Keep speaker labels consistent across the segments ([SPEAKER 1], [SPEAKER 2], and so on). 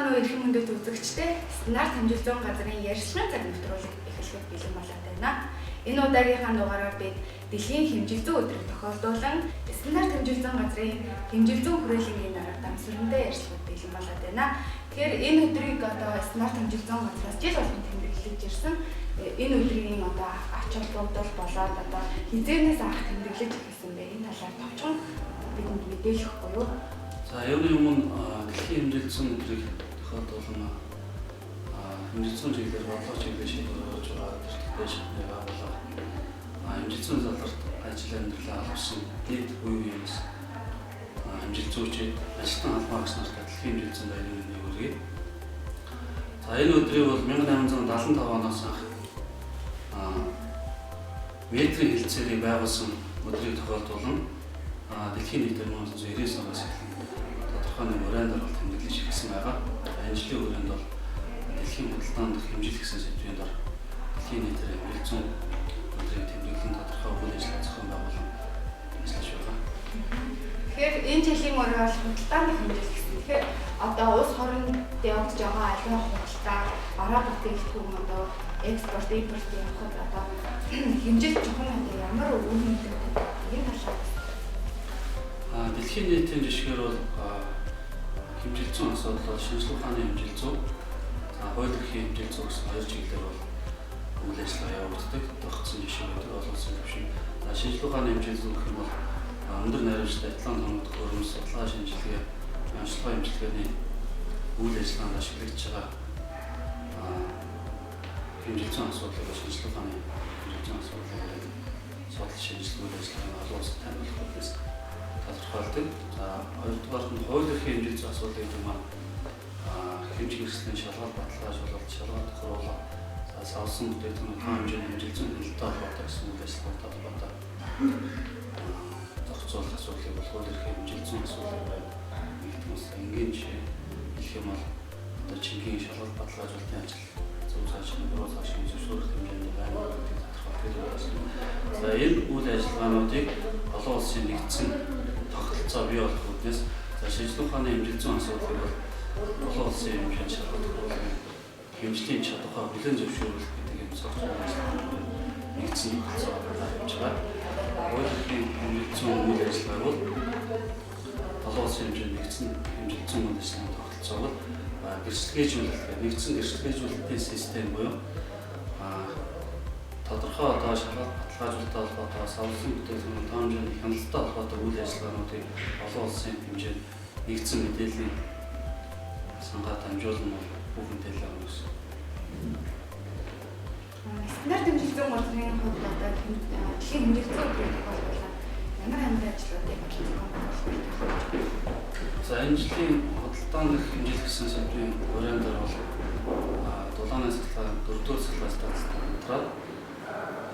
[SPEAKER 1] уу, эрхэм хүндэт үзэгчдээ, стандарт хэмжил зүйн газрын ярилцлагын цаг нэвтрүүлэг эхлэхэд бэлэн болоод байна. Энэ удаагийнхаа дугаараар бид дэлхийн хэмжил зүйн өдрийг тохиолдуулан стандарт хэмжил зүйн газрын хэмжил зүйн хүрээлэнгийн дарга Дамсүрэнтэй ярилцлагад бэлэн болоод байна. Тэгэхээр энэ өдрийг одоо стандарт хэмжил зүйн газраас жил болгон тэмдэглэж ирсэн. Энэ өдрийн одоо ач холбогдол болоод одоо хэзээнээс анх тэмдэглэж эхэлсэн бэ? Энэ талаар товчхон бидэнд мэдээлэхгүй юу?
[SPEAKER 2] За, юуны өмнө дэлхийн хэмжил зүйн өдрийг тохиолдуулан хэмжил зүйн чиглэлээр бодлого чиглэлийн шийдвэр гаргаж байгаа тэртгтэй шатны байгууллага, хэмжил зүйн салбарт ажил амьдралаа албасан нийт үе үеэс хэмжил зүйчид, ажилтан албан агч нарт дэлхийн хэмжил зүйн баярын мэндийг хүргэе. За, энэ өдрийг бол 1875 оноос анх метрийн хэлцээрийг байгуулсан өдрийг тохиолдуулан дэлхийн нийтээр 1999 оноос эхлэн тодорхой нэг урайн дээр бол тэмдэглэж эхэлсэн байгаа. Энэ жилийн хүрээнд бол дэлхийн худалдаанд хэмжил гэсэн сэдвийн дор дэлхийн нийтээр хэмжил зүйн өдрийг тэмдэглэн тодорхой үйл ажиллагаа зохион байгуулан ажиллаж байгаа.
[SPEAKER 1] Тэгэхээр энэ жилийн өрөө бол худалдааны хэмжил гэсэн. Тэгэхээр одоо улс оронд явагдаж байгаа аливаа худалдаа, бараа бүтээгдэхүүн, одоо экспорт, импорт явахад одоо хэмжил чухал, одоо ямар үр нөлөөтэй, энэ талаар.
[SPEAKER 2] Дэлхийн нийтийн жишгээр бол хэмжил зүйн асуудал бол шинжлэх ухааны хэмжил зүй, за, хууль эрхийн хэмжил зүй гэсэн хоёр чиглэлээр бол үйл ажиллагаа явагддаг. Тогтсон жишээ байдаг олон улсын түвшинд. За, шинжлэх ухааны хэмжил зүй гэх юм бол өндөр наривчлалтай Атлант хоногдох хөрөмс, судалгаа шинжилгээ, онцлогоо эмчилгээний үйл ажиллагаанд ашиглагдж байгаа хэмжил зүйн асуудлыг, шинжлэх ухааны хэмжил зүйн асуудлыг судлал шинжилгээ үйл ажиллагааны олон улсад таниулах үүднээс тодорхойлдог. За, хоёрдугаарт нь хууль эрхийн хэмжил зүйн асуудал гэдэг маань хэмжих хэрэгслийн шалгалт, баталгаажуулалт, шалгалт тохируулга, за, савласан бүтээгдэхүүн тоон хэмжээний хэмжил зүйн хяналттай холбоотой гэсэн үйл ажиллагаатай холбоотой зохицуулах асуудлыг бол хууль эрхийн хэмжил зүйн асуудлыг байна. Нэгдүгээр энгийн жишээ хэлэх юм бол одоо чимгийн шалгалт, баталгаажуулалтын ажил зөв цааш, буруу цааш зөвшөөрөх хэмжээнд байна гэдгийг тодорхойлдог. За, энэ үйл ажиллагаануудыг олон улсын нэгдсэн тогтолцоо бий болох үүднээс, за, шинжлэх ухааны хэмжил зүйн асуудлыг бол олон улсын хэмжээнд шалгалт тохируулгын хэмжлийн чадвараа хүлээн зөвшөөрөх гэдэг юм согц үйл ажиллагаануудыг нэгдсэн тогтолцоо явж байгаа. Хууль эрхийн хэмжил зүйн үйл ажиллагааг бол олон улсын хэмжээнд нэгдсэн хэмжил зүйн үйл ажиллагааны тогтолцоог бол гэрчлэгээжүүлэлт гэх нэгдсэн гэрчлэгээжүүлэлтийн систем буюу тодорхой одоо шалгалт, баталгаажуулалттай холбоотой, савласан бүтээгдэхүүн тоон хэмжээний хяналттай холбоотой үйл ажиллагаануудыг олон улсын хэмжээнд нэгдсэн мэдээллийн сангаа дамжуулан бол бүх мэдээлэл авна гэсэн.
[SPEAKER 1] Стандарт хэмжил зүйн газрын хувьд одоо дэлхийн хэмжил зүйн өдрийг тохиолдуулаад ямар ямар ажлуудыг зохион байгуулах вэ?
[SPEAKER 2] За, энэ жилийн худалдаан дэх хэмжил гэсэн сэдвийн хүрээнд бол дулааны судалгаа, дөрөвдүгээр судалгаа станцтай хамтраад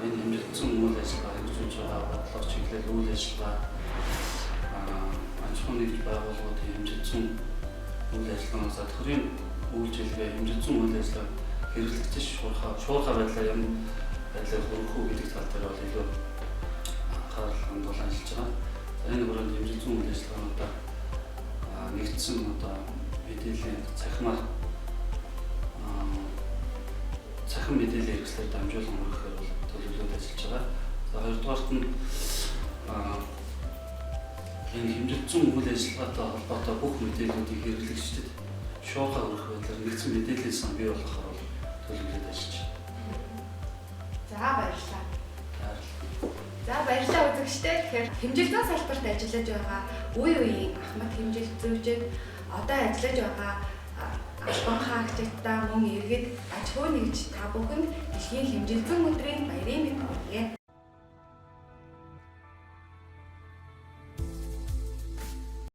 [SPEAKER 2] энэ хэмжил зүйн үйл ажиллагаа хэрэгжүүлж байгаа бодлого чиглэл үйл ажиллагаа, аж ахуйн нэгж байгууллагуудын хэмжил зүйн үйл ажиллагаанаас төрийн үйлчилгээ, хэмжил зүйн үйл ажиллагаа хэрэглэгчид шуурхай байдлаар ямар байдлаар хүргэх үү гэдэг тал дээр бол илүү анхаарал хандуулан ажиллаж байгаа. За, энэ хүрээнд хэмжил зүйн үйл ажиллагаануудаа нэгдсэн одоо мэдээллийн цахимаар, цахим мэдээллийн хэрэгслээр дамжуулан хүргэхээр бол төлөвлөд ажиллаж байгаа. За, хоёрдугаарт нь энэ хэмжил зүйн үйл ажиллагаатай холбоотой бүх мэдээллүүдийг хэрэглэгчдэд шуурхай хүргэх байдлаар нэгдсэн мэдээллийн сан бий болгохоор бол төлөвлөд ажиллаж байна.
[SPEAKER 1] За, баярлалаа.
[SPEAKER 2] Баярлалаа.
[SPEAKER 1] За, баярлалаа, үзэгчдээ. Тэгэхээр хэмжил зүйн салбарт ажиллаж байгаа үе үеийн ахмад хэмжил зүйчид, одоо ажиллаж байгаа албан хаагчдаа, мөн иргэд, аж ахуйн нэгж та бүхэнд дэлхийн хэмжил зүйн өдрийн баярын мэнд хүргье.